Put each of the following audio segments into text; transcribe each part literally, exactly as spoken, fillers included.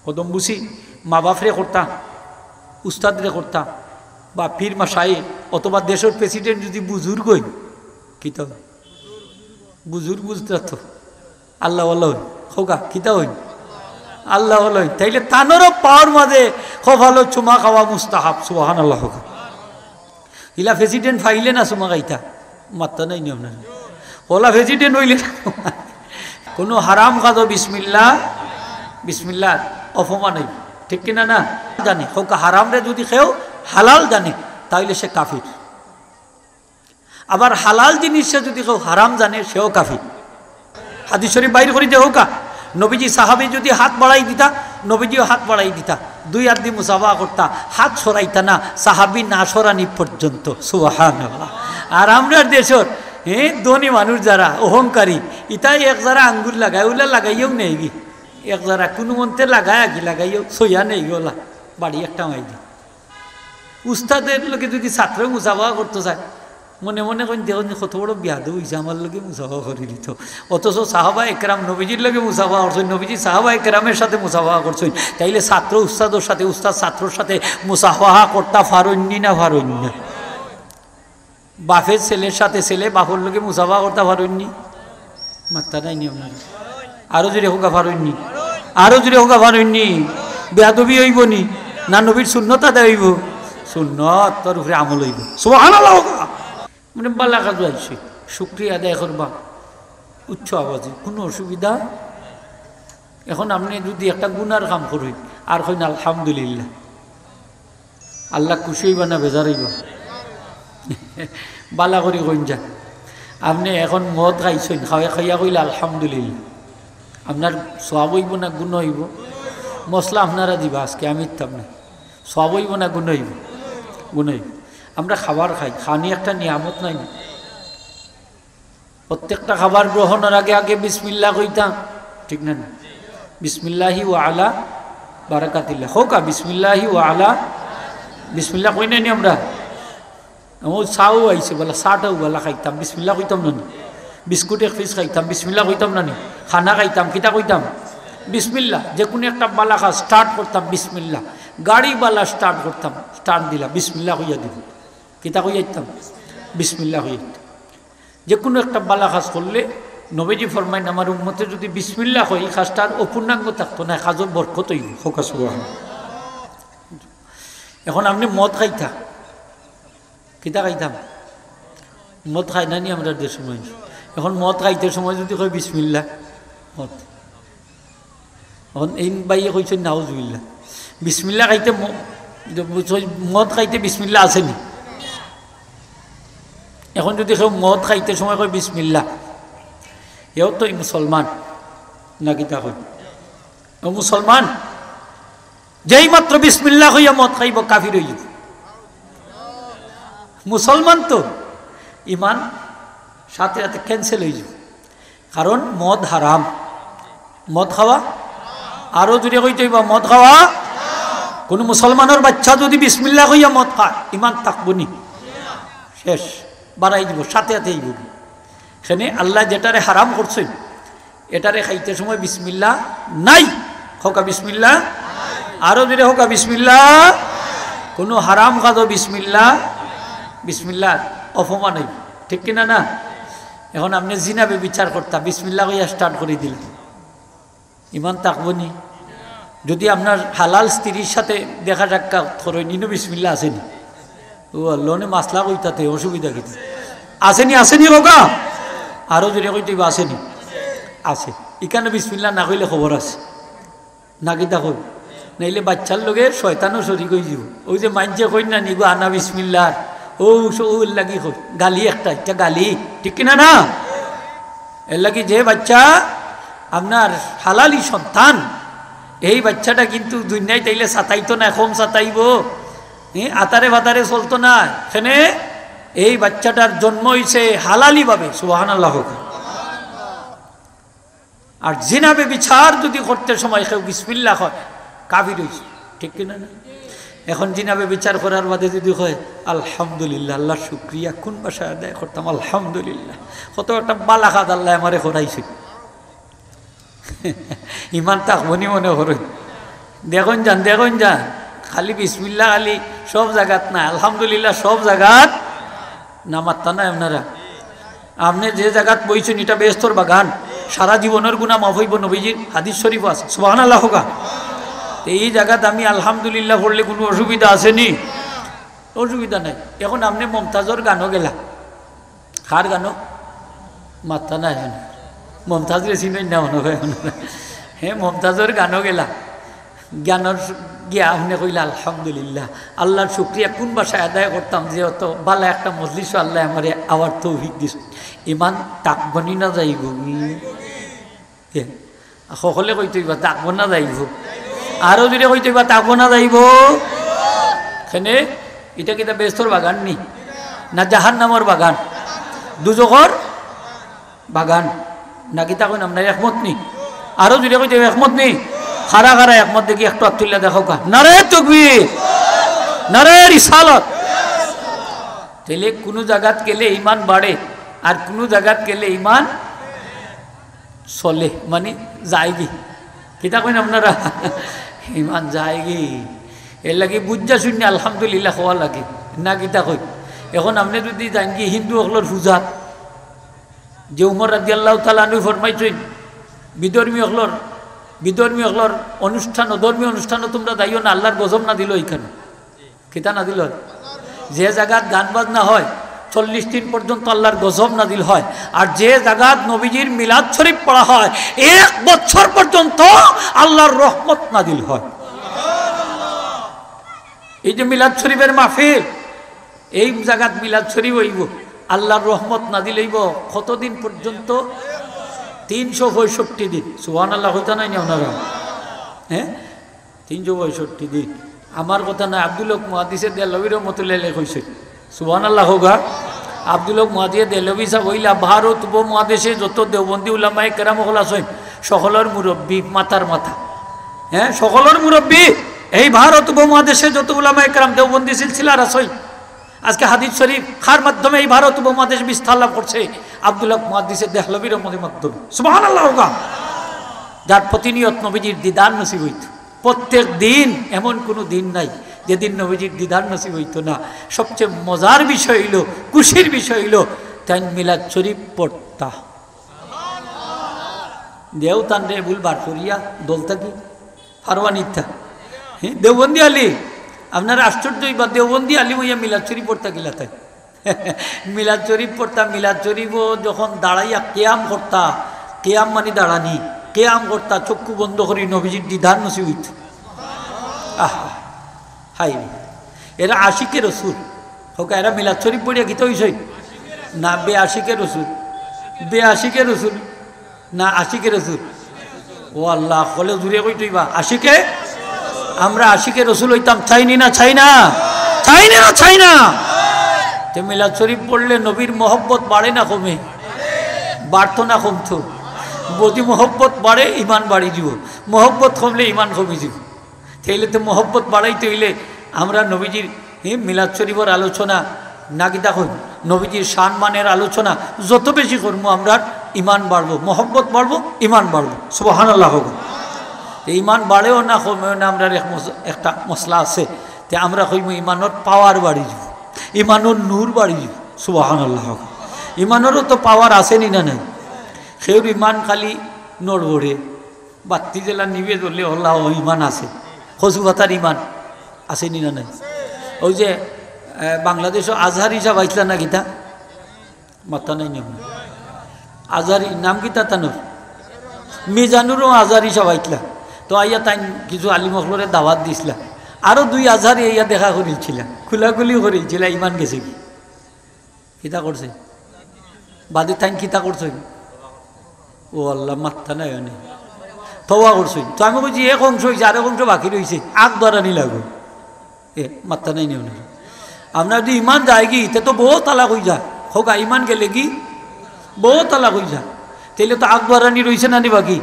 কদমবুসি মা বাপরে করতা, উস্তাদরে করতা, বা পীর মাশায়েখ অথবা দেশর প্রেসিডেন্ট যুদি বুজুর্গ অইন, কিতা অইন? বুজুর্গ বুঝতা তো। আল্লাহওয়ালা অইন, কউক্কা, কিতা অইন? আল্লাহওয়ালা অইন। তাইলে তানরও পাওর মাঝে কপালো চুমা খাওয়া মুস্তাহাব, সুবহানাল্লাহ কউক্কা। ইলা প্রেসিডেন্ট পাইলে না চুমা খাইতা? মাত্তা নাই নি আপনার? অলা প্রেসিডেন্ট অইলে না। কুনু হারাম কাজো বিসমিল্লাহ, বিসমিল্লাহর অপমান অইবো, ঠিক কিনা না? জানে, কউক্কা, হারামরে যুদি কেউ হালাল জানে, তাইলে সে কাফির। আবার হালাল জিনিসরে যুদি কেউ হারাম জানে, সেও কাফির। হাদিস শরিফ বাইর করি দেখউক্কা, নবীজি সাহাবী যুদি হাত বাড়াই দিতা, নবীজিও হাত বাড়াই দিতা, দুই আতদি মুসাফা করতা, হাত সরাইতা না, সাহাবী না সরানি পর্যন্ত। সুবহানাল্লাহ। আর আমরার দেশর, হ্যাঁ, ধনী মানুষ যারা অহংকারী, ইতায় এক জারা আঙ্গুল লাগায়, অউলা লাগাইয়াউ নেয়গি, এক জারা কুনুমন্তে লাগায় আগে লাগাইয়াউ, সইয়া নেয়গি, অলা বাড়ি একটা মারি দি। উস্তাদর লগে যুদি ছাত্রয় মুসাফা করতো চায়, মনে মনে কইন, "দেখো নি কত বড় বেয়াদব অইছে, আমার লগে মুসাফা করিলিতো।" অথচ সাহাবা একরাম নবীজির লগে মুসাফা করছইন, নবীজি সাহাবা একরামের সাথে মুসাফা করছইন। তাইলে ছাত্র উস্তাদর সাথে, উস্তাদ ছাত্রর সাথে মুসাফা করতা পারইন নি না পারইন না? বাপের ছেলের সাথে ছেলে বাপর লগে মুসাফা করতা পারইন নি? মাত্তা নাই নি আপনার? আরো জুরে কউক্কা, পারইন নি? আরো জুরে কউক্কা, পারইন নি? বেয়াদবি অইবো নি? না নবীর সুন্নত আদায় অইবো? সুন্নতর উপরে আমল অইবো। সুবহানাল্লাহ কউক্কা। মানে বালা কাজো আইছে, শুকরিয়া আদায় করবা, উচ্চ আওয়াজে, কুনু অসুবিধা? এখন আপনে যুদি একটা গুনার কাম করইন আর কইন আলহামদুলিল্লাহ, আল্লাহ খুশি অইবা না বেজার অইবা? বালা করি কইন যান। আপনে এখন মদ খাইছইন, খাওয়া খাইয়া কইলা আলহামদুলিল্লাহ, আপনার সওয়াব অইবো না গুনা অইবো? মসলা আপনারা দিবা আজকে, আমি দিতাম না। সওয়াব অইবো না গুনা অইবো? গুনা অইবো। আমরা খাবার খাই, খানি একটা নিয়ামত নায় নি? প্রত্যেকটা খাবার গ্রহণর আগে আগে বিসমিল্লাহ কইতাম, ঠিক না নি? বিসমিল্লাহি ওয়া আলা বারাকাতিল্লাহ। কউক্কা, বিসমিল্লাহি ওয়া আলা, বিসমিল্লাহ কই না নি আমরা? আমার চাও আইছে, বালা চাটাও বালা খাইতাম, বিসমিল্লাহ কইতাম না নি? বিস্কুট এক পিস খাইতাম, বিসমিল্লাহ কইতাম না নি? খানা খাইতাম, কিতা কইতাম? বিসমিল্লাহ। যে কুনু একটা বালা কাজ স্টার্ট করতাম, বিসমিল্লাহ। গাড়ি বালা স্টার্ট করতাম, স্টার্ট দিলা, বিসমিল্লাহ কইয়া দিবো। কিতা কইয়া দিতাম? বিসমিল্লাহ কইয়া দিতাম। যে কুনু একটা বালা কাজ করলে নবীজি ফরমাইন, "আমার উম্মতে যুদি বিসমিল্লাহ কয়, ই কাজটা আর অপূর্ণাঙ্গ থাকতো না, কাজর বরকত অইবো।" কউক্কা সুবহান। এখন আপনে মদ খাইতা, কিতা খাইতাম? মদ খায় না নি আমরার দেশর মানুষ? এখন মদ খাইতে সময় যুদি কয় বিসমিল্লাহ, মদ এখন এইন ভাইয়ে কইছইন নাউজুবিল্লাহ। বিসমিল্লাহ খাইতে ম-, মদ খাইতে বিসমিল্লাহ আছে নি? এখন যুদি কেউ মদ খাইতে সময় কয় বিসমিল্লাহ, এও তো ই মুসলমান, না কিতা কয়? ও মুসলমান, যেই মাত্র বিসমিল্লাহ কইয়া মদ খাইবো, কাফির অইযিবো। মুসলমান তো, ইমান সাথে সাথে ক্যান্সেল অইযিবো। কারণ মদ হারাম। মদ খাওয়া? আরো জুরে কইতে অইবো, মদ খাওয়া? কুনু মুসলমানর বাইচ্চা যুদি বিসমিল্লাহ কইয়া মদ খায়, ইমান থাকবো নি? শেষ, বারাই দিবো, সাথে সাথে অইবো। কেনে আল্লায় যেটারে হারাম করছইন, এটারে খাইতে সময় বিসমিল্লাহ নাই। কউক্কা বিসমিল্লাহ, আরো জুরে কউক্কা বিসমিল্লাহ। কুনু হারাম কাজো বিসমিল্লাহ, বিসমিল্লাহ অপমান অইবো, ঠিক কিনা না? এখন আপনে জিনা ব্যভিচার করতা, বিসমিল্লাহ কইয়া স্টার্ট করি দিলা, ইমান থাকবো নি? যুদি আপনার হালাল স্ত্রীর সাথে দেখা সাক্ষাৎ করইন, ইনো বিসমিল্লাহ আছে নি? ও আল্লাহ, অনে মাসলা কইতাতে অসুবিধা কিতা? আছে নি, আছে নি কউক্কা? আরো জুরে কইতে অইবো, আছে নি? আছে। ইখানো বিসমিল্লাহ না কইলে খবর আছে। না কিতা কই? নাইলে বাইচ্চার লগে শয়তানও শরিক অইযিবো। অউ যে মাইনষে কইন না নি গো, আনা বিসমিল্লাহ, অউ স-, অউ এরলাগি কই, গালি একটা, ইটা গালি, ঠিক কিনা না? এরলাগি যে বাইচ্চা আপনার হালালি সন্তান, এই বাইচ্চাটা কিন্তু দুনিয়াত আইলে সাতাইতো না, কম সাতাইবো, হ্যাঁ, আতারে বাতারে চলতো না। কেনে এই বাইচ্চাটার জন্ম অইছে হালালি ভাবে, সুবহানাল্লাহ কউক্কা। আর জিনা ব্যভিচার যুদি করতে সময় কেউ বিসমিল্লাহ কয়, কাফির অইছে, ঠিক কিনা না? এখন জিনা ব্যভিচার করার বাদে যুদি কয়, "আলহামদুলিল্লাহ, আল্লাহর শুকরিয়া, কুন ভাষায় আদায় করতাম, আলহামদুলিল্লাহ, কত একটা বালা কাজ আল্লায় আমারে করাইছে।" ইমান থাকবো নি মনে করইন? দেখইন যান, দেখইন যান, খালি বিসমিল্লাহ খালি সব জাগাত না, আলহামদুলিল্লাহ সব জাগাত না, মাত্তা নাই আপনারা। আপনে যে জাগাত বইছইন, ইটা বেহেস্তর বাগান, সারা জীবনর গুনা মাফ অইবো, নবীজির হাদিস শরীফ আছে, সুবহানাল্লাহ কউক্কা। তে ই জাগাত আমি আলহামদুলিল্লাহ পড়লে কুনু অসুবিধা আছে নি? অসুবিধা নাই। এখন আপনে মমতাজর গানো গেলা, কার গানো? মাত্তা নাই এখন। মমতাজরে চিনইন না মনো অয়। হে, মমতাজর গানো গেলা। গানর গিয়া আপনে কইলা, "আলহামদুলিল্লাহ, আল্লাহর শুকরিয়া কুন ভাষায় আদায় করতাম যে অত ভালা একটা মজলিসো আল্লায় আমারে আওয়ার তৌফিক দিছইন।" ইমান থাকবো নি না যাইবো? কে? সকলে কইতো অইবা, "থাকবো না যাইবো।" আরো জোরে কইতো অইবা, "থাকবো না যাইবো।" কেনে? ইটা কিতা বেহেস্তর বাগান নি? না জাহান্নামর বাগান? দুজখর বাগান? না কিতা কইন, আপনারা একমত নি? আরো জোরে কইতো অইবা, একমত নি? কারা কারা একমত দেখি একটু আত তুলিয়া দেখাউক্কা। নারায়ে তকবীর, নারায়ে রিসালত। তাইলে কুনু জাগাত গেলে ইমান বাড়ে, আর কুনু জাগাত গেলে ইমান চলে, মানে যায়গি। কিতা কইন আপনারা? ইমান যায়গি। এরলাগি বুঝা শুনিয়া আলহামদুলিল্লাহ কওয়া লাগে, না কিতা কইন? এখন আপনে যুদি যাইনগি হিন্দু অকলর পূজাত, যে উমর রাদিয়াল্লাহু তাআলা আনহু ফরমাইছইন, বিধর্মী অকলর, বিধর্মী অকলর অনুষ্ঠান, অধর্মী অনুষ্ঠানো তুমরা যাইও না, আল্লাহর গজব নাজিল অয় ইখানো। কিতা নাজিল অয়? যে জাগাত গান বাজনা হয়, চল্লিশ দিন পর্যন্ত আল্লাহর গজব নাজিল হয়। আর যে জাগাত নবীজির মিলাদ শরীফ পড়া হয়, এক বছর পর্যন্ত আল্লাহর রহমত নাজিল হয়। এই যে মিলাদ শরীফের মাহফিল, এই জাগাত মিলাদ শরীফ অইবো, আল্লাহর রহমত নাজিল অইবো কতদিন পর্যন্ত? তিনশো পঁয়ষট্টি দিন। সুবহানাল্লাহ কইতা নায় নি আপনারা? হ্যাঁ, তিনশো পঁয়ষট্টি দিন। আমার কথা নায়, আব্দুল হক মুহাদ্দিসে দেহলভী রহমতুল্লাহ আলাইহি কইছইন। সুবহানাল্লাহ কউক্কা। আব্দুল হক মুহাদ্দিসে দেহলভী সাব অইলা ভারত উপমহাদেশে যত দেওবন্দি উলামায়ে কেরাম অকল আছইন, সকলর মুরব্বি, মাথার মাথা। হ্যাঁ, সকলর মুরব্বি। এই ভারত উপমহাদেশে যত উলামায়ে কেরাম দেওবন্দি সিলসিলার আছইন, আজকে হাদিস শরীফ কার মাধ্যমে এই ভারত উপমহাদেশ বিস্তার লাভ করছে? আব্দুল হক মুহাদ্দিসে দেহলভী রহমতের মাধ্যমে। সুবহানাল্লাহ কউক্কা। যার প্রতিনিয়ত নবীজির দিদার নসিব অইতো। প্রত্যেক দিন এমন কুনু দিন নাই যেদিন নবীজির দিদার নসিব অইতো না। সবচেয়ে মজার বিষয় অইলো, খুশির বিষয় অইলো, তাইন মিলাদ শরীফ পড়তা। দেও তানরে ভুল বার করিয়া দল থাকি ফারওয়ানিতা। হ্যাঁ, দেওবন্দি আলিম, আপনারা আশ্চর্য অইবা, দেওবন্দি আলিম অইয়া মিলাদ শরীফ পড়তা কিলা তাইন? মিলাদ শরীফ পড়তা, মিলাদ শরীফো যখন দাঁড়াইয়া কিয়াম করতা, কিয়াম মানে দাঁড়ানি, কিয়াম করতা, চক্ষু বন্ধ করি নবীজির দিদার নসিব অইতো। আহা, হায় রে। এরা আশিকে রসুল। কউক্কা, এরা মিলাদ শরীফ পড়িয়া কিতা অইছইন? না, বে আশিকে রসুল। বে আশিকে রসুল। না আশিকে রসুল? ও আল্লাহ, হকলে জুরে কইতো অইবা, আশিকে? আমরা আশিকে রসুল অইতাম চাই নি না চাই না? চাই নি না চাই না? তে মিলাদ শরীফ পড়লে নবীর মহব্বত বাড়ে না কমে? বাড়তো না কমতো? যদি মহব্বত বাড়ে, ইমান বাড়ি যিবো, মহব্বত কমলে ইমান কমি যিবো। তাইলে তো মহব্বত বাড়াইতে অইলে আমরা নবীজির, হে, মিলাদ শরীফর আলোচনা, না কিতা কইন, নবীজির শান মানের আলোচনা যত বেশি করমু, আমরার ইমান বাড়বো, মহব্বত বাড়বো, ইমান বাড়বো। সুবহানাল্লাহ কউক্কা। তে ইমান বাড়েও না কমেও না, আমরার এক মস-, একটা মসলা আছে, তে আমরা কইমু ইমানর পাওয়ার বাড়ি যিবো, ইমানর নূর বাড়ি যিবো। সুবহানাল্লাহ কউক্কা। ইমানরও তো পাওয়ার আছে নি না নাই? কেউর ইমান খালি নড়বড়ে, বাত্তি যেলা নিবে জ্বলে, অলা অউ ইমান আছে। কচু পাতার ইমান আছে নি না নাই? অউ যে, এ, বাংলাদেশো আজহারি সাব আইছলা না কিতা? মাত্তা নাই নি আপনার? আজহারি, নাম কিতা তানর? মিজানুরও আজহারি সাব আইছলা। তো আইয়া তাইন কিছু আলিম অকলরে দাওয়াত দিছলা। আরো দুই আজহারি আইয়া দেখা করিলছিলা, খুলাখুলি করিলছিলা, ইমান গেছেগি। কিতা করছে? বাদে তাইন কিতা করছইন? ও আল্লাহ, মাত্তা নাই অনে। তওবা করছইন। তো আমি কইছি, এক অংশ অইছে, আরেক অংশ বাকি রইছে, আগ বাড়ানি লাগবো। এ, মাত্তা নাই নি অনে। আপনার যদি ইমান যায়গি, তে তো বউত তালাক অইযায়। কউক্কা, ইমান গেলেগি, বউত তালাক অইযায়। তাইলে তো আগ বাড়ানি রইছে না নি বাকি?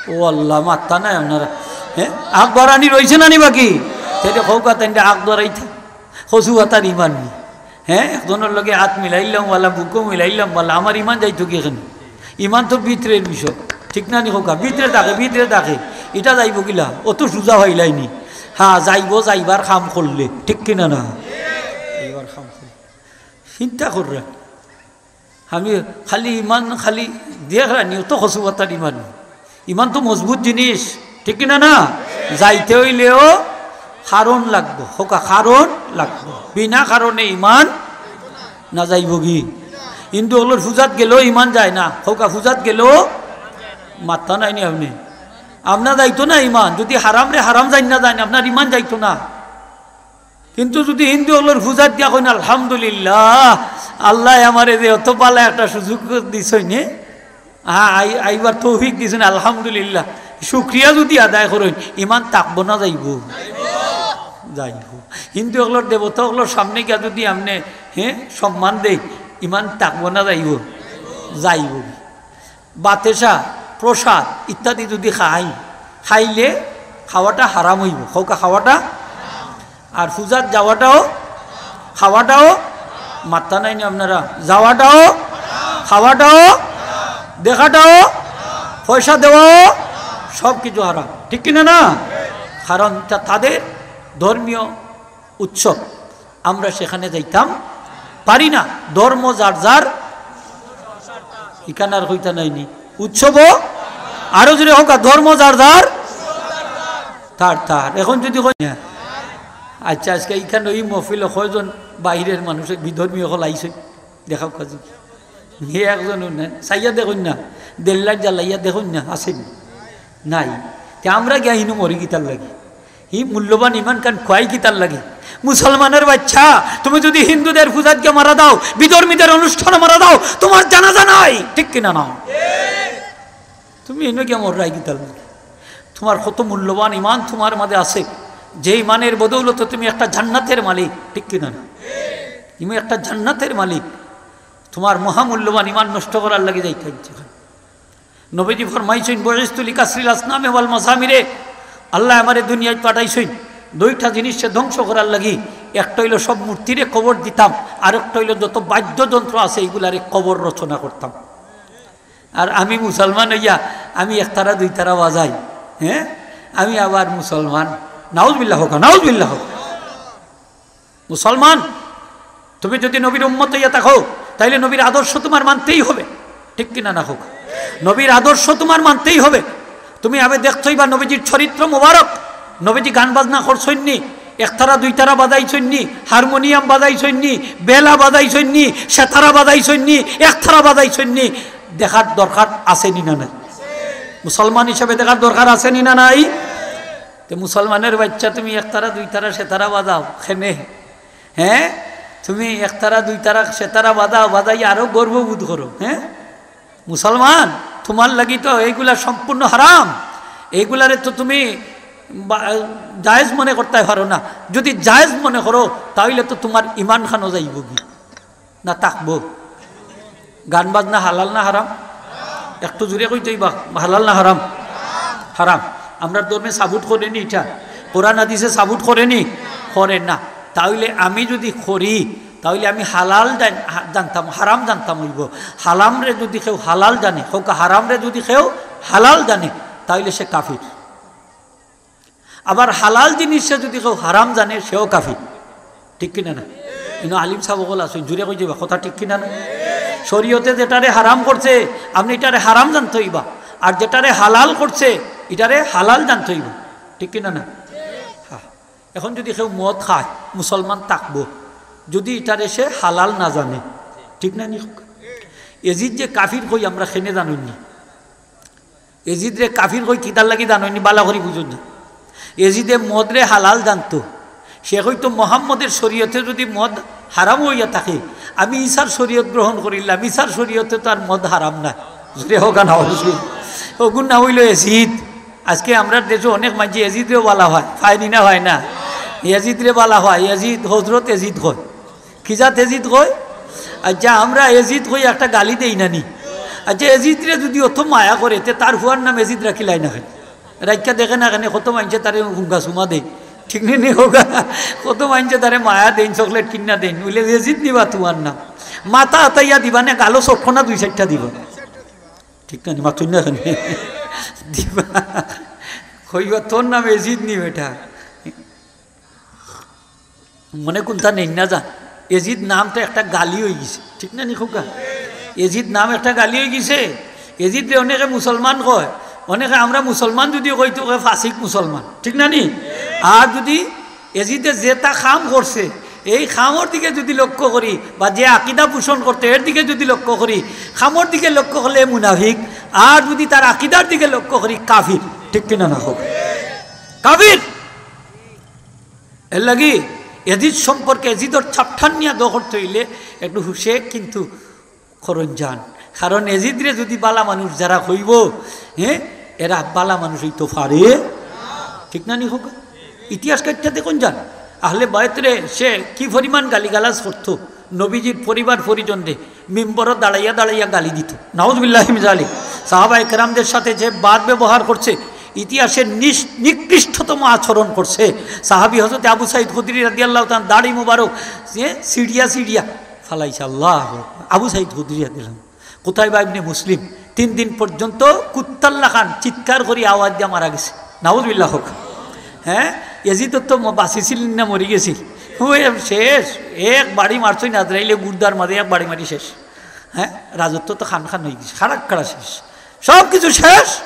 ও আল্লাহ, মাত্তা নাই আপনারা। হ্যাঁ, আগ বাড়ানি রইছে না নি বাকি? তাইলে কউক্কা, তাইন আগ বাড়াইতা। কচু পাতার ইমান নি। হ্যাঁ, একজনর লগে আত মিলাইলাম বালা, বুকও মিলাইলাম বালা, আমার ইমান যাইতো গি কেনে? ইমান তো ভিতরের বিষয়, ঠিক না নি কউক্কা? ভিতরে থাকে, ভিতরে থাকে। ইটা যাইবো কিলা? অত সুজা অইলাইনি। হ্যাঁ, যাইবো, যাইবার কাম করলে, ঠিক কিনা না? যাইবার কাম করলে। চিন্তা কররা। আমি খালি ইমান, খালি দেখরানি, অত কচুপাতার ইমান। ইমান তো মজবুত জিনিস, ঠিক কিনা না? যাইতে অইলেও কারণ লাগবো, কউক্কা কারণ লাগবো। বিনা কারণে ইমান না যাইবোগি। হিন্দু অকলর পূজাত গেলেও ইমান যায় না, কউক্কা পূজাত গেলেও মাত্তা নাইনি আপনে। আপনার যাইতো না ইমান, যুদি হারামরে হারাম জাইন না জাইন, আপনার ইমান যাইতো না। কিন্তু যুদি হিন্দু অকলর পূজাত গিয়া কইন, "আলহামদুলিল্লাহ, আল্লায় আমারে যে অত ভালা একটা সুযোগ দিছইন, হ্যাঁ, আই-, আইবার তৌফিক দিছইন, আলহামদুলিল্লাহ", শুকরিয়া যুদি আদায় করইন, ইমান থাকবো না যাইবো? যাইবো। হিন্দু অকলর দেবতা অকলর সামনে গিয়া যুদি আপনে, হ্যাঁ, সম্মান দেইন, ইমান থাকবো না যাইবো? যাইবো। বাতেশা, প্রসাদ ইত্যাদি যুদি খাই, খাইলে খাওয়াটা হারাম অইবো। কউক্কা খাওয়াটা, আর পূজাত যাওয়াটাও, খাওয়াটাও, মাত্তা নাইনি আপনারা, যাওয়াটাও, খাওয়াটাও, দেখাটাও, পয়সা দেওয়াও, সব কিছু হারাম, ঠিক কিনা না? কারণ তা তাদের ধর্মীয় উৎসব, আমরা সেখানে যাইতাম পারি না। ধর্ম যার যার, ইখান আর কইতা নাইনি, উৎসব আরো জোরে কউক্কা, ধর্ম যার যার, তার তার। এখন যুদি কই না, আচ্ছা, আজকে ইখান ই মহফিলো কয়জন বাইরের মানুষ, বিধর্মী অকল আইছে, দেখাউক্কা। হে একজনও নাই, চাইয়া দেখইন না, দেড় লাইট জ্বালাইয়া দেখইন না, আছেনি? নাই। তে আমরা গিয়া হিনো মরি কিতার লাগি? হি মূল্যবান ইমান খান খুয়াই কিতার লাগি? মুসলমানের বাচ্চা, তুমি যুদি হিন্দুদের পূজাত গিয়া মারা দাও, বিধর্মীদের অনুষ্ঠানে মারা দাও, তুমার জানাজা নাই, ঠিক কিনা না? তুমি হিনো গিয়া মররায় কিতার লাগি? তুমার কত মূল্যবান ইমান তুমার মাঝে আছে, যে ইমানের বদৌলতে তুমি একটা জান্নাতের মালিক, ঠিক কিনা না? তুমি একটা জান্নাতের মালিক, তুমার মহামূল্যবান ইমান নষ্ট করার লাগি যাইতা ইচ্ছা করে। নবীজি ফরমাইছইন, "বুইস্তু লিকাসরিল আসনামে ওয়াল মাজামিরে", আল্লায় আমারে দুনিয়াত পাঠাইছইন দুইটা জিনিসরে ধ্বংস করার লাগি। একটা অইলো সব মূর্তিরে কবর দিতাম, আর একটা অইলো যত বাদ্যযন্ত্র আছে ইগুলারে কবর রচনা করতাম। আর আমি মুসলমান অইয়া আমি একতারা দুইতারা বাজাই, হ্যাঁ, আমি আবার মুসলমান। নাউজুবিল্লাহ কউক্কা, নাউজুবিল্লাহ কউক্কা। মুসলমান, তুমি যুদি নবীর উম্মত অইয়া থাকো, তাইলে নবীর আদর্শ তুমার মানতেই হবে, ঠিক কিনা না কউক্কা? নবীর আদর্শ তুমার মানতেই হবে। তুমি আবে দেখতইবা নবীজির চরিত্র মোবারক, নবীজি গান বাজনা করছইননি, একতারা দুইতারা বাজাইছইননি, হারমোনিয়াম বাজাইছইননি, বেলা বাজাইছইননি, সেতারা বাজাইছইননি, একতারা বাজাইছইননি, দেখার দরকার আছেনি না নাই? মুসলমান হিসাবে দেখার দরকার আছেনি না নাই? তে মুসলমানের বাচ্চা, তুমি একতারা দুইতারা সেতারা বাজাও কেনে? হ্যাঁ, তুমি একতারা দুইতারা সেতারা বাজাও, বাজাই আরো গর্ববোধ করো। হ্যাঁ, মুসলমান, তুমার লাগি তো এইগুলা সম্পূর্ণ হারাম। এইগুলারে তো তুমি বা-, জায়েজ মনে করতায় পারো না। যুদি জায়েজ মনে করো, তাইলে তো তুমার ইমান খানো যাইবোগি। না থাকবো? গান বাজনা হালাল না হারাম? একটু জোরে কইতে অইবা, হালাল না হারাম? হারাম। আমরার ধর্মে সাবুত করেনি ইটা? কোরআন হাদিসে সাবুত করেনি? করে না। তাইলে আমি যুদি করি, তাইলে আমি হালাল জান-, হা-, জানতাম, হারাম জানতাম অইবো। হালামরে যুদি কেউ হালাল জানে, কউক্কা হারামরে যুদি কেউ হালাল জানে, তাইলে সে কাফির। আবার হালাল জিনিসরে যুদি কেউ হারাম জানে, সেও কাফির। ঠিক কিনা না? ইনো আলিম সাব অকল আছইন, জোরে কইতে অইবা, কথা ঠিক কিনা না? শরীয়তে যেটারে হারাম করছে, আপনে ইটারে হারাম জানতে অইবা, আর যেটারে হালাল করছে, ইটারে হালাল জানতে অইবা। ঠিক কিনা না? হ্যাঁ। এখন যুদি কেউ মদ খায়, মুসলমান থাকবো, যুদি ইটারে সে হালাল না জানে, ঠিক না নি? এজিদরে কাফির কই আমরা কেনে জানইননি? এজিদরে কাফির কই কিতার লাগি জানইননি? বালা করি বুঝইন না। এজিদে মদরে হালাল জানতো। সে কইতো, "মোহাম্মদের শরীয়তে যুদি মদ হারাম অইয়া থাকে, আমি ঈসার শরীয়ত গ্রহণ করিলাম, ঈসার শরীয়তে তো আর মদ হারাম না।" জোরে কউক্কা না অইলে। অগুর নাম অইলো এজিদ। আজকে আমরার দেশো অনেক মানষে এজিদরেও বালা পায়, পায়নি না, পায় না? এজিদরে বালা পায়, এজিদ, হজরত এজিদ কয়। কি জাত এজিদ কয়? আচ্ছা, আমরা এজিদ কই একটা গালি দেই না নি? আচ্ছা, এজিদরে যুদি অত মায়া করে, তে তার পুয়ার নাম এজিদ রাখিলায় না কেনে? রাখিয়া দেখে না কেনে, কত মানষে তারে হুঙ্গা চুমা দেইন, ঠিক নি, নি কউক্কা? কত মানষে তারে মায়া দেইন, চকলেট কিনা দেইন, অইলে এজিদ নি বা তুমার নাম? মাথা আতাইয়া দিবা নে, গালো চটকনা দুই চাইরটা দিবা, ঠিক না নি? মাতইন না কেনে? দিবা। কইবা, "তোর নাম এজিদ নি বেটা?" মনে কুনতা নেই না যা, এজিদ নামটা একটা গালি অইগেছে, ঠিক না নি কউক্কা? এজিদ নাম একটা গালি অইগেছে। এজিদরে অনেকে মুসলমান কয়, অনেকে আমরা মুসলমান যুদি কই তো কয় ফাসিক মুসলমান, ঠিক না নি? আর যুদি এজিদে যেতা কাম করছে, এই কামর দিকে যুদি লক্ষ্য করি, বা যে আকিদা পোষণ করতো এর দিকে যুদি লক্ষ্য করি, কামর দিকে লক্ষ্য করলে মুনাফিক, আর যুদি তার আকিদার দিকে লক্ষ্য করি কাফির, ঠিক কিনা না কউক্কা? কাফির। এর লাগি এজিদ সম্পর্কে এজিদর ছাপঠান নিয়া দখল অইলে একটু হুশে কিন্তু করইন যান। কারণ এজিদরে যুদি বালা মানুষ যারা কইবো, হ্যাঁ, এরা বালা মানুষ অইতো পারে, ঠিক না নি কউক্কা? ইতিহাস কাটিয়া দেখইন যান, আহলে বায়তরে সে কি পরিমাণ গালিগালাজ করতো, নবীজির পরিবার পরিজনরে মিম্বরো দাঁড়াইয়া দাঁড়াইয়া গালি দিতো। নাউজুবিল্লাহি মিন জালিক। সাহাবা একরামদের সাথে যে বাদ ব্যবহার করছে, ইতিহাসের নিস-, নিকৃষ্টতম আচরণ করছে। সাহাবী হযরত আবু সাঈদ খুদরি রাদিয়াল্লাহু তাআলা দাড়ি মুবারক যে সিঁড়িয়া সিঁড়িয়া ফালাইছে। আল্লাহু আকবার। আবু সাঈদ খুদরি রাদিয়াল্লাহু, কুতাইবা ইবনে মুসলিম, তিন দিন পর্যন্ত কুত্তার লাখান চিৎকার করি আওয়াজ দিয়া মারা গেছে। নাউজুবিল্লাহ কউক্কা। হ্যাঁ, এজিদ তো ম-, বাঁচিছিল না মরি গেছিল? ওই শেষ, এক বাড়ি মারছইন আজরাইলে গুর্দার মাঝে, এক বাড়ি মারি শেষ। হ্যাঁ, রাজত্ব তো খান খান অইগেছে, খাড়া খাড়া শেষ, সব কিছু শেষ।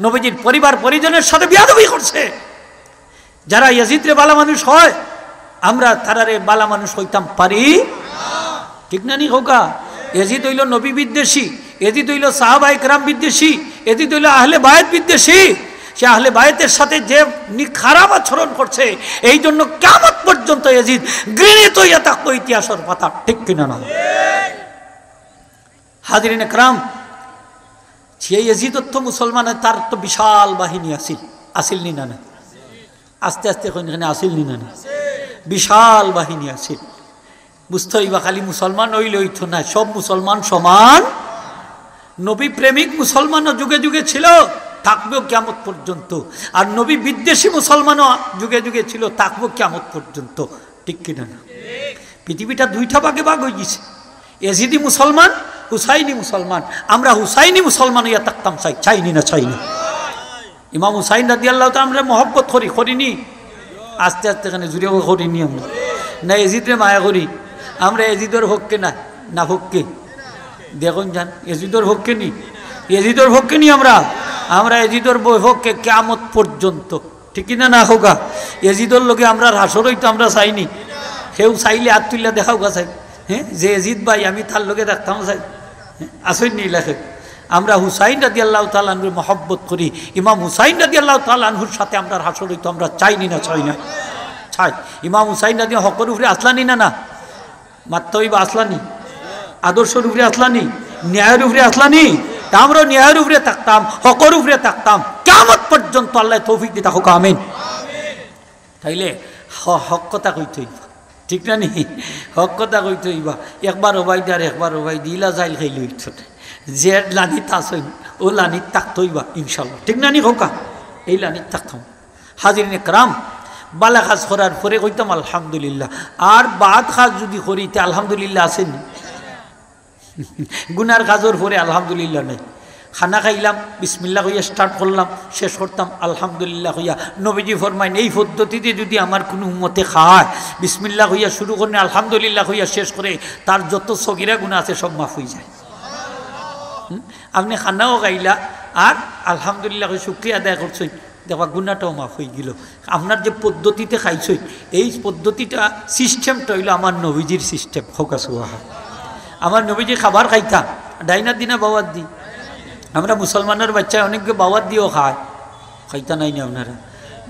নবীজির পরিবার পরিজনের সাথে বেয়াদবি করছে। যারা এজিদরে বালা মানুষ কয়, আমরা তারারে বালা মানুষ কইতাম পারি? ঠিক না নি কউক্কা? এজিদ অইলো নবী বিদ্বেষী, এজিদ অইলো সাহাবা একরাম বিদ্বেষী, এজিদ অইলো আহলে বায়েত বিদ্বেষী। সে আহলে বায়েতের সাথে যে নি-, খারাপ আচরণ করছে, এই জন্য কিয়ামত পর্যন্ত এজিদ ঘৃণিত অইয়া থাকবো ইতিহাসর পাতা, ঠিক কিনা না? হাজিরিন একরাম, সে এজিদর তো মুসলমান, তার তো বিশাল বাহিনী আছিল, আছিল নি না না? আস্তে আস্তে কইন কেনে, আছিল নি না না? বিশাল বাহিনী আছিল। বুঝতে অইবা, খালি মুসলমান অইলে অইতো না, সব মুসলমান সমান। নবী প্রেমিক মুসলমানও যুগে যুগে ছিল, থাকবেও কিয়ামত পর্যন্ত। আর নবী বিদ্বেষী মুসলমানও যুগে যুগে ছিল, থাকবেও কিয়ামত পর্যন্ত। ঠিক কিনা না? পৃথিবীটা দুইটা ভাগে ভাগ অইগেছে, এজিদি মুসলমান, হুসাইনি মুসলমান। আমরা হুসাইনি মুসলমান অইয়া থাকতাম চাই, চাই নি না চাই না? ইমাম হুসাইন রাদিয়াল্লাহু তাআলা আমরা মহব্বত করি, করি নি? আস্তে আস্তে কেনে জুরে করি নি আমরা? না এজিদরে মায়া করি? আমরা এজিদর পক্ষে না, না পক্ষে? দেখইন যান, এজিদর পক্ষে নি? এজিদর পক্ষে নি আমরা? আমরা এজিদর বিপক্ষে কিয়ামত পর্যন্ত। ঠিক কিনা না কউক্কা? এজিদর লগে আমরার হাশর অইতো আমরা চাই নি? কেউ চাইলে আত তুলিয়া দেখাউক্কা চাই, হ্যাঁ, যে এজিদ ভাই আমি তার লগে দেখতাম চাই, হ্যাঁ, আছইন নি লেখে? আমরা হুসাইন রাদিয়াল্লাহু তাআলা আনহুর মহব্বত করি, ইমাম হুসাইন রাদিয়াল্লাহু তাআলা আনহুর সাথে আমরার হাশর অইতো আমরা চাই নি না চাই না? চাই। ইমাম হুসাইন রাদি হকর উপরে আছলা নি না না? মাততে অইবা, আছলা নি? আদর্শর উপরে আছলা নি? ন্যায়ের উপরে আছলা নি? তা আমরাও ন্যায়ের উপরে থাকতাম, হকর উপরে থাকতাম, কিয়ামত পর্যন্ত আল্লায় তৌফিক দিতা কউক্কা, আমিন। তাইলে হ-, হক কথা কইতে অইবা, ঠিক না নি? হক কথা কইতে অইবা। একবার ওবায়দি আর একবার ওবায়দি, ইলা জাইল খাইলে অইতো না। যে লাইনত আছইন, অউ লাইনত থাকতে অইবা ইনশাআল্লাহ, ঠিক না নি কউক্কা? এই লাইনত থাকতাম। হাজিরিন একরাম, বালা কাজ করার পরে কইতাম আলহামদুলিল্লাহ, আর বাদ কাজ যুদি করি তে আলহামদুলিল্লাহ আছে নি? গুনার কাজর পরে আলহামদুলিল্লাহ নাই। খানা খাইলাম, বিসমিল্লাহ কইয়া start করলাম, শেষ করতাম আলহামদুলিল্লাহ কইয়া। নবীজি ফরমাইন, এই পদ্ধতিতে যুদি আমার কুনু উম্মতে খায়, বিসমিল্লাহ কইয়া শুরু করে, আলহামদুলিল্লাহ কইয়া শেষ করে, তার যত সগিরা গুনা আছে সব মাফ অইযায়। হুম? আপনে খানাও খাইলা আর আলহামদুলিল্লাহ কইয়া শুকরিয়া আদায় করছইন, দেখবা গুনাটাও মাফ অইগেলো। আপনার যে পদ্ধতিতে খাইছইন, এই পদ্ধতিটা, systemটা অইলো আমার নবীজির system। কউক্কা সুবহান। আমার নবীজি খাবার খাইতা, ডাইনাত দি না বাওয়াত দি? আমরা মুসলমানর বাচ্চায় অনেকে বাওয়াত দিও খায়, খাইতা নায় নি আপনারা?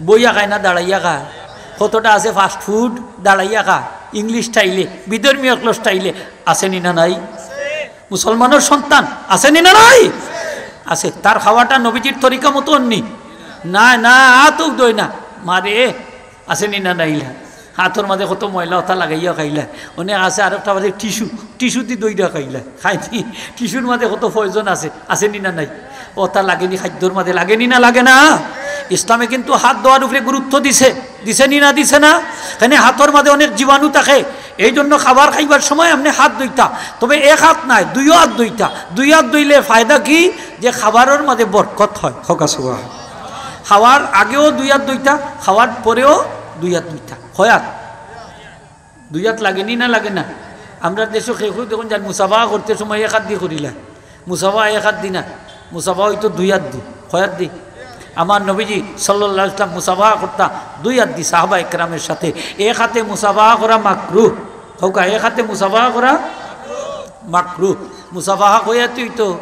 বইয়া খায় না দাঁড়াইয়া খায়? কতটা আছে fast food দাঁড়াইয়া খায়, English style-এ, বিধর্মী অকলর style-এ, আছে নি না নাই? মুসলমানর সন্তান আছে নি না নাই? আছে। তার খাওয়াটা নবীজির তরিকা মতো নি? না, না, আতও দই না। মারে, আছে নি না নাই? ইলা হাতর মাঝে কত ময়লা অতা লাগাইয়া খাইলা। অনেক আছে আরোকটা মাঝে tissue, tissue দি দইরা খাইলা। খাইনি, tissue-র মাঝে কত poison আছে, আছে নি না নাই? অতা লাগে নি, খাদ্যর মাঝে লাগে নি না লাগে না? ইসলামে কিন্তু হাত ধোয়ার উপরে গুরুত্ব দিছে, দিছে নি না দিছে না? কেনে হাতর মাঝে অনেক জীবাণু থাকে, এই জন্য খাবার খাইবার সময় আপনে হাত ধইতা, তবে এক হাত নায়, দুইও হাত ধইতা। দুই হাত ধইলে ফায়দা কি? যে খাবারর মাঝে বরকত হয়। কউক্কা সুবহান। খাওয়ার আগেও দুই হাত ধুইতা, খাওয়ার পরেও দুই হাত ধুইতা। কয় হাত? দুই হাত লাগেনি না লাগে না? আমরার দেশো কেউ কেউ দেখইন যান মুসাফা করতে সময় এক হাত দি করিলা, মুসাফা এক হাত দি না, মুসাফা অইতো দুই হাত দি। কয় হাত দি? আমার নবীজি সাল্লাল্লাহু আলাইহি ওয়াসাল্লাম মুসাফা করতা দুই হাত দি সাহাবা একরামের সাথে। এক হাতে মুসাফা করা মাকরুহ। কউক্কা, এক হাতে মুসাফা করা মাকরুহ। মুসাফা কয় হাত অইতো।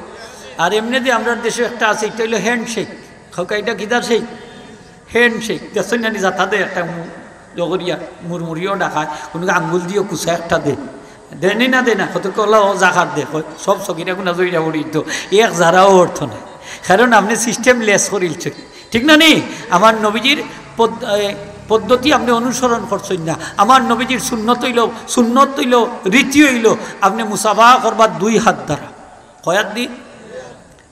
আর এমনে দি আমরার দেশো একটা আছে, ইটা অইলো হ্যান্ডশেক। কউক্কা, ইটা কিতার শেক? হ্যান্ডশেক। দেখছইন নানি, যাতা দে একটা মু-, জগরিয়া মুরমুরিও ডাকায়, কুনু আঙ্গুল দিও কুচা একটা দে। দেনি না দে না, কত কলা ও জাকার দে, কয়, সব সগিরা গুনা জইরা পড়িতো, এক জারাও অর্থ নাই। কারণ আপনে system less করিলছইন। ঠিক না নি? আমার নবীজির পদ-, এ, পদ্ধতি আপনে অনুসরণ করছইন না। আমার নবীজির সুন্নত অইলো, সুন্নত অইলো, রীতি অইলো, আপনে মুসাফা করবা দুই হাত দ্বারা। কয় হাত দি?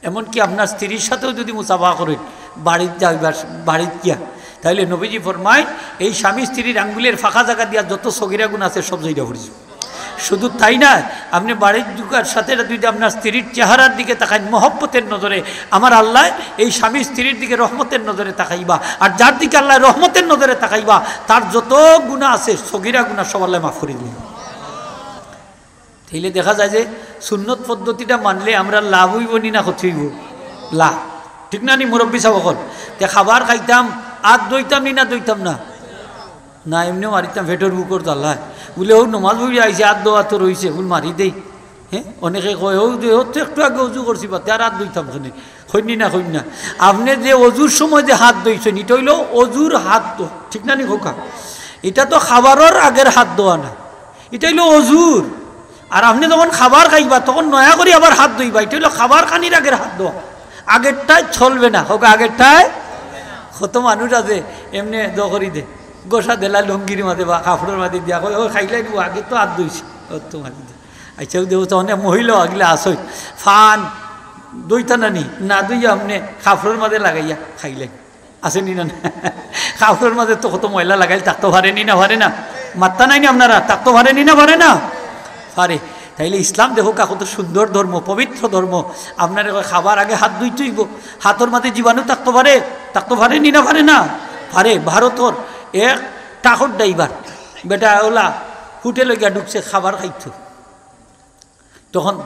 এমনকি আপনার স্ত্রীর সাথেও যদি মুসাফা করেন, বাড়িত যাইবার, বাড়িত গিয়া, তাইলে নবীজি ফরমায়, এই স্বামী স্ত্রীর আঙ্গুলের ফাঁকা জাগা দিয়া যত সগিরা গুনা আছে, সব জইরা পড়িযিবো। শুধু তাই না, আপনে বাড়িত ঢুকার সাথে সাথে যদি আপনার স্ত্রীর চেহারার দিকে তাকাইন মহব্বতের নজরে, আমার আল্লায় এই স্বামী স্ত্রীর দিকে রহমতের নজরে তাকাইবা। আর যার দিকে আল্লায় রহমতের নজরে তাকাইবা, তার যত গুনা আছে, সগিরা গুনা সব আল্লায় মাফ করি দিবা। তাইলে দেখা যায় যে সুন্নত পদ্ধতিটা মানলে আমরার লাভ অইবো নি না ক্ষতি অইবো? লাভ। ঠিক না নি মুরব্বি সাব অকল? তে খাবার খাইতাম, আত ধইতাম নি না ধইতাম না? না, এমনে মারিতাম, পেটর ভুকর জ্বালায়। বুলে, "অউ নমাজ পড়িয়া আইছি, আত ধওয়া তো রইছে, বুল মারি দেই।" হে, অনেকে কয়, "অউ দে, অউ তো একটু আগে অজু করছি, বাদে আর আত ধইতাম কেনে?" কইন নি না, কইন না। আপনে যে অজুর সময় যে হাত ধইছইন, ইটা অইলো অজুর হাত ধোয়া। ঠিক না নি কউক্কা? ইটা তো খাবারর আগের হাত ধোয়া না, ইটা অইলো অজুর। আর আপনে যখন খাবার খাইবা, তখন নয়া করি আবার হাত ধইবা, ইটা অইলো খাবার খানির আগের হাত ধোয়া। আগেরটায় চলবে না, কউক্কা, আগেরটায়। কত মানুষ আছে এমনে দ করি দে, গোসা দিলা লুঙ্গির মাঝে বা কাপড়র মাঝে দিয়া, কয়, "ও খাইলাই নিবো, আগে তো হাত ধইছি।" ও তো মাঝে দে। আচ্ছা, অউ দেখো তো অনেক মহিলা আগলে আসই, ফান ধইতা না নি, না ধইয়া আপনে কাপড়র মাঝে লাগাইয়া খাইলাই। আছে নি না? না। কাপড়র মাঝে তো কত ময়লা লাগাইল, থাকতো পারে নি না, পারে না? মাত্তা নাই নি আপনারা, থাকতো পারে নি না, পারে না? পারে। তাইলে ইসলাম দেখউক্কা কত সুন্দর ধর্ম, পবিত্র ধর্ম। আপনারে কয় খাবার আগে হাত ধইতে অইবো, হাতর মাঝে জীবাণু থাকতো পারে, থাকতো পারে নি না, পারে না? পারে। ভারতর এক ট্রাকর ড্রাইভার, বেটা অলা হোটেলো গিয়া ঢুকছে খাবার খাইতো, তখন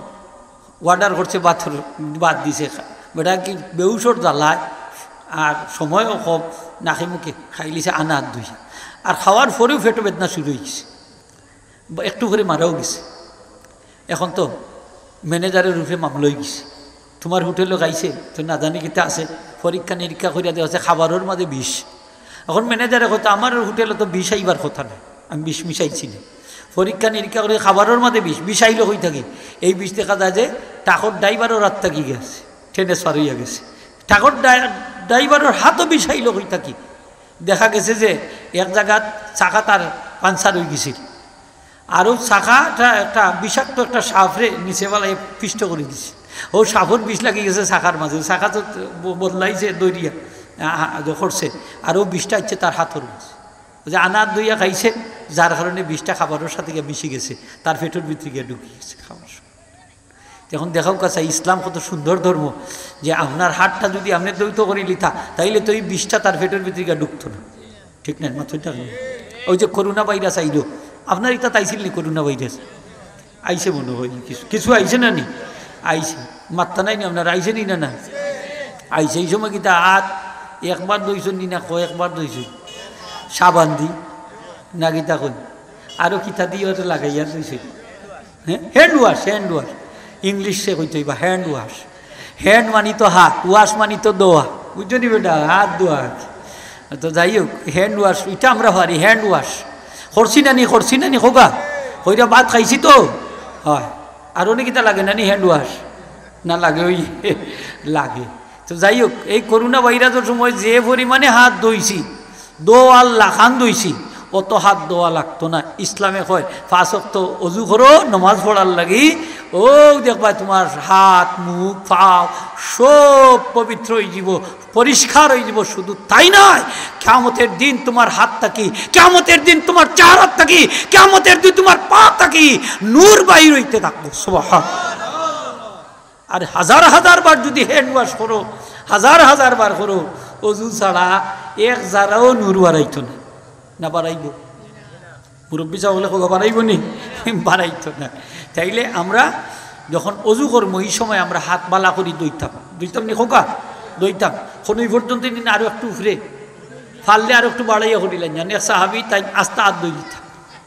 অর্ডার করছে, ভাতর, ভাত দিছে। বেটা কি বেহুশর জ্বালায়, আর সময়ও কম, নাকে মুখে খাইলিছে আনা আত ধইয়া। আর খাওয়ার পরেও পেটো বেদনা শুরু অইগেছে, বা একটু করি মারাও গেছে। এখন তো ম্যানেজারর উপরে মামলা অইগেছে, তুমার হোটেলো খাইছে তো না জানি কিতা আছে, পরীক্ষা নিরীক্ষা করিয়া দেখা আছে খাবারর মাঝে বিষ। এখন ম্যানেজারে কইতো, "আমার হোটেলো তো বিষ আইবার কথা নায়, আমি বিষ মিশাইছি না।" পরীক্ষা নিরীক্ষা করি খাবারর মাঝে বিষ, বিষ আইলো কই থাকি? এই বিষ দেখা যায় যে ট্রাকর ড্রাইভারর আত থাকি গেছে, transfer অইয়া গেছে। ট্রাকর ড্রাই-, ড্রাইভারর আতো বিষ আইলো কই থাকি? দেখা গেছে যে এক জাগাত চাকা তার পাংচার অইগেছিল, আর অউ চাকাটা একটা বিষাক্ত একটা সাপরে নিচে ফালাই পিষ্ট করি দিছে। অউ সাপর বিষ লাগি গেছে চাকার মাঝে, চাকা তো ব-, বদলাইছে দৌড়িয়া, আ, আ, করছে, আর অউ বিষটা আইছে তার আতর মাঝে। অউ যে আনা আত ধইয়া খাইছে, যার কারণে বিষটা খাবারর সাথে গিয়া মিশি গেছে, তার পেটর ভিতরে গিয়া ঢুকি গেছে খাবার সময়। এখন দেখউক্কা চাই ইসলাম কত সুন্দর ধর্ম, যে আপনার আতটা যদি আপনে ধৌত করি লিতা, তাইলে তো এই বিষটা তার পেটর ভিতরে গিয়া ঢুকতো না। ঠিক না? মাথা ঠিক না? অউ যে করোনা ভাইরাস আইলো, আপনার ইতাত আইছিল নি করোনা ভাইরাস? আইছে মনে অয় কিছু, কিছু আইছে না নি? আইছে। মাত্তা নাই নি আপনার, আইছে নি না, না? আইছে। এই সময় কিতা আত একবার ধইছইন নি না কয়েকবার ধইছইন? সাবান দি না কিতা কইন? আরো কিতা দি ওটা লাগাইয়া ধইছইন? হ্যাঁ? Hand wash, hand wash। ইংলিশে কইতে অইবা hand wash। Hand মানি তো হাত, wash মানি তো ধোয়া। বুঝছো নি বেটা? হাত ধোয়া। তো যাই হোক, hand wash, ইটা আমরা পারি, hand wash। করছি না নি, করছি না নি, কউক্কা? কইরা ভাত খাইছি তো? অয়। আর অনেক কিতা লাগে না নি hand wash? না লাগে, অউ লাগে। তো যাই হোক, এই করোনা ভাইরাসর সময় যে পরিমাণে আত ধইছি, ধওয়ার লাখান ধইছি, অত আত ধওয়া লাগতো না। ইসলামে কয়, পাঁচ ওয়াক্ত অজু করো, নমাজ পড়ার লাগি। অউ দেখবায় তুমার আত, মুখ, পাও সব পবিত্র অইযিবো, পরিষ্কার অইযিবো। শুধু তাই নায়, কিয়ামতের দিন তুমার আত থাকি, কিয়ামতের দিন তুমার চেহারা থাকি, কিয়ামতের দিন তুমার পা থাকি নূর বাইর অইতে থাকবো। সুবহান। আর হাজার হাজার বার যদি hand wash করো, হাজার হাজার বার করো, অজু ছাড়া এক জারাও নূর বাড়াইতো না। না বাড়াইবো? মুরব্বী সাব অকলে কউক্কা, বাড়াইবো নি? বাড়াইতো না। তাইলে আমরা যখন অজু করমু, ই সময় আমরা হাত বালা করি ধইতাম। ধইতাম নি কউক্কা? ধইতাম। কুনুই পর্যন্ত নি না, আরো একটু উপরে। পারলে আরো একটু বাড়াইয়া করিলাইন। জানি এক সাহাবী তাইন আস্তা আত ধইলিতা।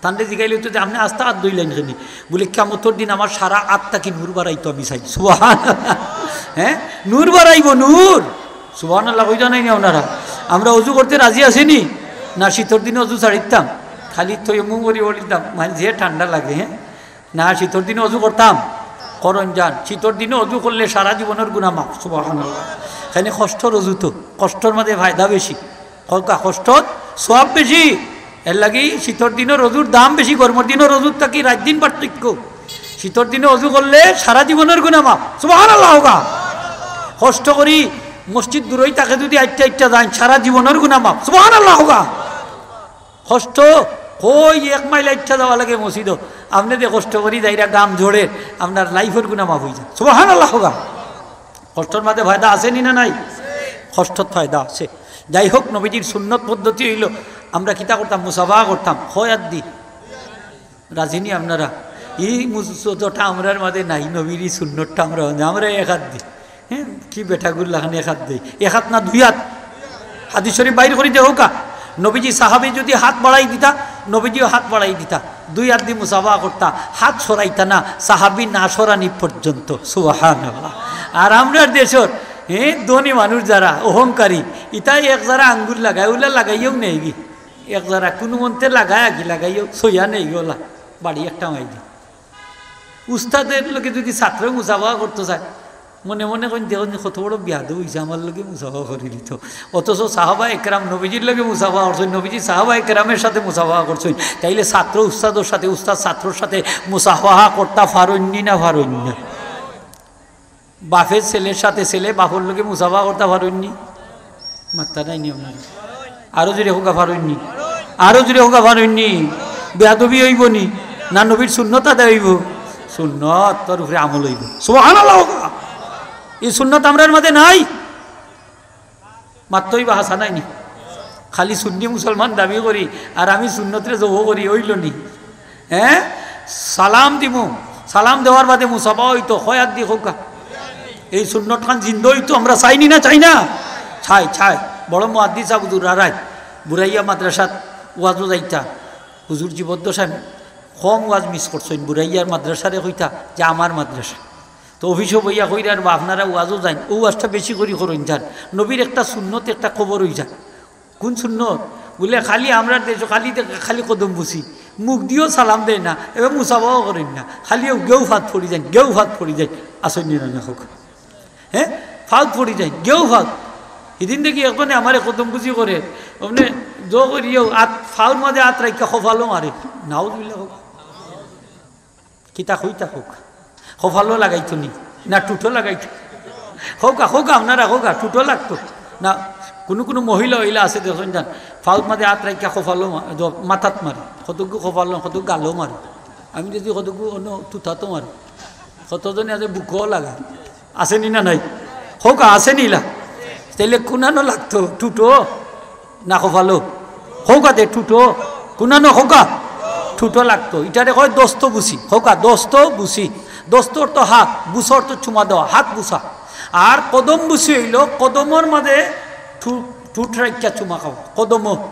তানরে জিগাইলে তো যে, "আপনে আস্তা আত ধইলাইন কেনে?" বুলে, "কিয়ামতর দিন আমার সারা আত থাকি নূর বাড়াইতো আমি চাই।" সুবহানাল্লাহ। হ্যাঁ? নূর বাড়াইবো, নূর। সুবহানাল্লাহ কইতা নায় নি আপনারা? আমরা অজু করতে রাজি আছি নি? না, শীতর দিনে অজু ছাড়িতাম, খালি তৈমুম করি পড়িতাম, মানে যে ঠান্ডা লাগে, হ্যাঁ? না, শীতর দিনে অজু করতাম, করইন যান। শীতর দিনে অজু করলে সারা জীবনর গুনা মাফ। সুবহানাল্লাহ। কেনে কষ্টর অজু তো, কষ্টর মাঝে ফায়দা বেশি। কউক্কা, কষ্টত সওয়াব বেশি। এরলাগি শীতর দিনর অজুর দাম বেশি, গরমর দিনর অজুর থাকি রাইত দিন পার্থক্য। শীতর দিনে অজু করলে সারা জীবনর গুনা মাফ। সুবহানাল্লাহ কউক্কা। কষ্ট করি মসজিদ দূরই থাকে যদি আইট্টা আইট্টা যাইন, সারা জীবনর গুনা মাফ। সুবহানাল্লাহ কউক্কা। কষ্ট, কই এক মাইল আইট্টা যাওয়া লাগে মসজিদো। আপনে যে কষ্ট করি যাইরা, ঘাম ঝরে, আপনার লাইফর গুনা মাফ অইযায়। সুবহানাল্লাহ কউক্কা। কষ্টর মাঝে ফায়দা আছে নি না নাই? কষ্টত ফায়দা আছে। যাই হোক, নবীজির সুন্নত পদ্ধতি অইলো, আমরা কিতা করতাম? মুসাফা করতাম। কয় আত দি? রাজি নি আপনারা? ই মুস-, সুন্নতটা আমরার মাঝে নাই, নবীর ই সুন্নতটা আমরা, আমরা এক আত দি। হ্যাঁ, কি বেটাগুর লাখান এক আত দেই? এক আত না দুই আত? হাদিস শরীফ বাইর করি দেখউক্কা। নবীজি সাহাবী যদি হাত বাড়াই দিতা, নবীজিও হাত বাড়াই দিতা, দুই আত দি মুসাফা করতা, হাত সরাইতা না, সাহাবী না সরানি পর্যন্ত। সুবহানাল্লাহ। আর আমরার দেশর, হ্যাঁ, ধনী মানুষ যারা অহংকারী, ইতায় এক জারা আঙ্গুল লাগায়, অউলা লাগাইয়াউ নেয়গি। এক জারা কুনুমন্তে লাগায় আগি লাগাইয়াউ, সইয়া নেয়গি অউলা, বাড়ি একটা মারি দি। উস্তাদর লগে যদি ছাত্র মুসাফা করতো চায়, মনে মনে কইন, "দেখইন কত বড় বেয়াদব অইছে, আমার লগে মুসাফা করিলিতো।" অথচ সাহাবা একরাম নবীজির লগে মুসাফা করছইন, নবীজি সাহাবা একরামের সাথে মুসাফা করছইন। তাইলে ছাত্র উস্তাদর সাথে, উস্তাদ ছাত্রর সাথে মুসাফা করতা পারইন নি না পারইন না? বাপের ছেলের সাথে ছেলে বাপর লগে মুসাফা করতা পারইন নি? মাত্তা নাই নি আপনার? আরো জোরে কউক্কা, পারইন নি? আরো জোরে কউক্কা, পারইন নি? বেয়াদবি অইবো নি? না নবীর সুন্নত আদায় অইবো? সুন্নতর উপরে আমল অইবো। সুবহানাল্লাহ কউক্কা। ই সুন্নত আমরার মাঝে নাই। মাত্তই বা হাছা নাই নি? খালি সুন্নি মুসলমান দাবি করি আর আমি সুন্নতরে জবো করি, অইলো নি? হ্যাঁ? সালাম দিমু, সালাম দেওয়ার বাদে মুসাফা অইতো, কয় আত দি কউক্কা। এই সুন্নতখান জিন্দা অইতো আমরা চাই নি না চাই না? চাই, চাই। বড় মুহাদ্দিস আবু দুরারাই বুরাইয়া মাদ্রাসাত ওয়াজো যাইতা। হুজুর জীবদ্দশায় কম ওয়াজ মিস করছইন, বুরাইয়ার মাদ্রাসারে কইতা যে আমার মাদ্রাসা। তো অফিসো বইয়া কইরা, "আর বা আপনারা ওয়াজো যাইন, অউ ওয়াজটা বেশি করি করইন যান।" নবীর একটা সুন্নত, একটা খবর অই যায়। কোন সুন্নত? বুলে, "খালি আমরার দেশো খালি দে-, খালি কদম বুসি, মুখ দিও সালাম দেয় না, এবার মুসাফাও করইন না, খালি অউ গেউ ফাত পড়ি যাইন, গেউ ফাত পড়ি যাইন।" আসইন নি না, না কউক্কা। হ্যাঁ, ফাউত পড়ি যাইন, গেউ ফাউত। হিদিন দেখি একজনে আমারে কদম বুসি করে, অমনে জো করিও আত, ফাউর মাঝে আত রাখিয়া কপালো মারে। নাউজুবিল্লাহ কউক্কা। কিতা কইতা কউক্কা? কপালো লাগাইতো নি? না টুটো লাগাইতো? কউক্কা, কউক্কা, আপনারা কউক্কা, টুটো লাগতো। না, কুনু কুনু মহিলা অইলা আছে দেখইন যান, ফাউত মাঝে আত রাখিয়া কপালো মা-, দ-, মাথাত মারে, কতগু কপালো, কতগু গালো মারে। আমি যদি কতগু অন্য তুতাতো মারে, কতজনে আছে বুকো লাগা। আছে নি না নাই? কউক্কা, আছে নি ইলা? তাইলে কুনানো লাগতো, টুটো? না কপালো? কউক্কা দে, টুটো। কুনানো কউক্কা? টুটো লাগতো। ইটারে কয় দস্ত বুসি। কউক্কা, দস্ত বুসি। দস্ত অর্থ হাত, বুস অর্থ চুমা দেওয়া, হাত বুসা। আর কদম বুসি অইলো কদমর মাঝে ঠু-, ঠুট রাখিয়া চুমা খাওয়া। কদমো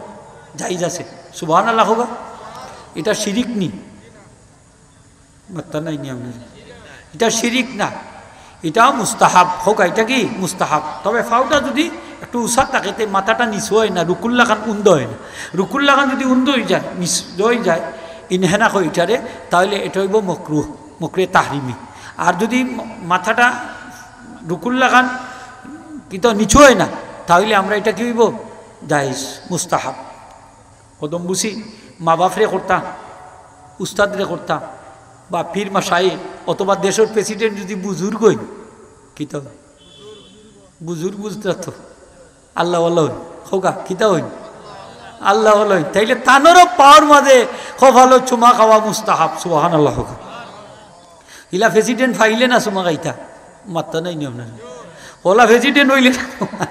জায়েজ আছে। সুবহানাল্লাহ কউক্কা। ইটা শিরিক নি? মাত্তা নাই নি আপনার? ইটা শিরিক না, ইটাও মুস্তাহাব। কউক্কা, ইটা কি? মুস্তাহাব। তবে ফাউটা যদি একটু উঁচা থাকে, তে মাথাটা নিচু অয় না, রুকুর লাখান উন্দা অয় না। রুকুর লাখান যদি উন্দা অই যায়, নিচু অই যায়, ইনহেনা কয় ইটারে, তাইলে ইটা অইবো মকরুহ, মকরুহে তাহরিমি। আর যদি ম-, মাথাটা রুকুর লাখান কিন্তু নিচু অয় না, তাইলে আমরা ইটা কি অইবো? জায়েজ, মুস্তাহাব। কদম বুসি মা বাপরে করতা, উস্তাদরে করতা, বা পীর মাশায়েখ অথবা দেশর প্রেসিডেন্ট যদি বুজুর্গ অইন, কিতা অইন? বুজুর্গ বুঝতা তো, আল্লাহওয়ালা অইন, কউক্কা, কিতা অইন? আল্লাহওয়ালা অইন। তাইলে তানরও পাওর মাঝে কপালো চুমা খাওয়া মুস্তাহাব। সুবহানাল্লাহ কউক্কা। ইলা প্রেসিডেন্ট পাইলে না চুমা খাইতা? মাত্তা নাই নি আপনার? অলা প্রেসিডেন্ট অইলে না